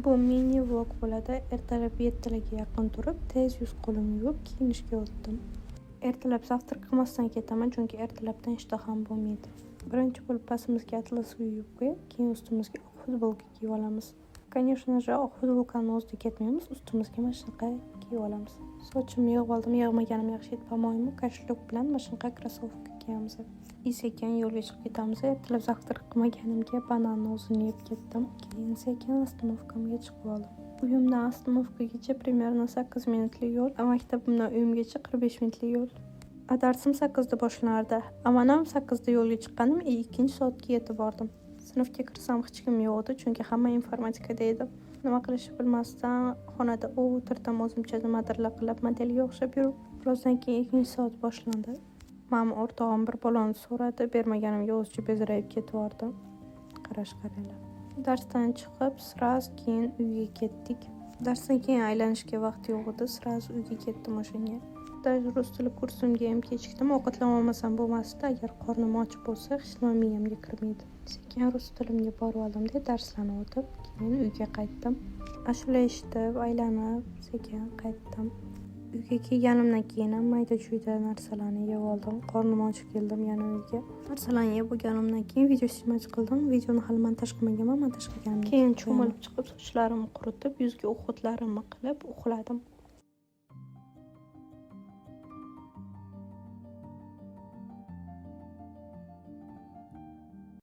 Bu mini vlog bo'ladi. Ertalab 7 larga yaqin turib, tez yuz qo'limni yuvib, kiyinishga o'tdim. Ertalab завтрак qilmasdan ketaman, chunki ertalabdan ishtaham bo'lmaydi. Birinchi bo'lib pastimizga atlas yubka, keyin ustimizga oq futbolka kiyib olamiz. Конечно же, oq futbolkani o'zida ketmaymiz, ustimizga mana shunaqa kiyib olamiz. Sochimni yig'ib oldim, yig'maganim yaxshi edi, по-моему. Кошелёк bilan mana shunaqa krossovka kiyamiz. И sekin yo'lga chiqib ketamiz. Ertalab завтрак qilmaganimga bananni o'zini yeb ketdim. Keyin sekin остановка mga chiqib oldim. Uyimdan остановка gacha примерно 8 minutlik yo'l, maktabimdan uyimgacha 45 minutlik yo'l. A darsim 8da boshlanardi. A man ham 8da yo'lga chiqqanim и ikkinchi soatga yetib bordim. Sinfga kirsam, hech kim yo'q edi, chunki hamma informatikada edi. Nima qilishni bilmasdan xonada o'tirdim, o'zimcha nimadirlar qilib, modelga o'xshab yurib. Birozdan keyin ikkinchi soat boshlandi. Mani o'rtog'im bir bolani so'radi, bermaganimga o'zicha bezrayib ketvordi. Qarash, qaranglar. Darsdan chiqib, сразу keyin uyga ketdik. Darsdan keyin aylanishga vaqt yo'q edi, сразу uyga ketdim o'shanga. Даже rus tili kursimga ham kechikdim. Ovqatlanolmasam bo'lmasdi. Agar qornim och bo'lsa, hech nima miyamga kirmaydi. Sekin rus tilimga borib oldimda, darslarni o'tib, keyin uyga qaytdim. Ashula eshitib, aylanib, sekin qaytdim. Uyga kelganimdan keyin ham mayda-chuyda narsalarni yeb oldim. Qornim ochib keldim yana uyga. Narsalarni yeb bo'lganimdan keyin video снимать qildim. Videoni hali montaj qilmaganman, montaj qilganimdan keyin cho'milib chiqib, sochlarimni quritib, yuzga уход larimni qilib, uxladim.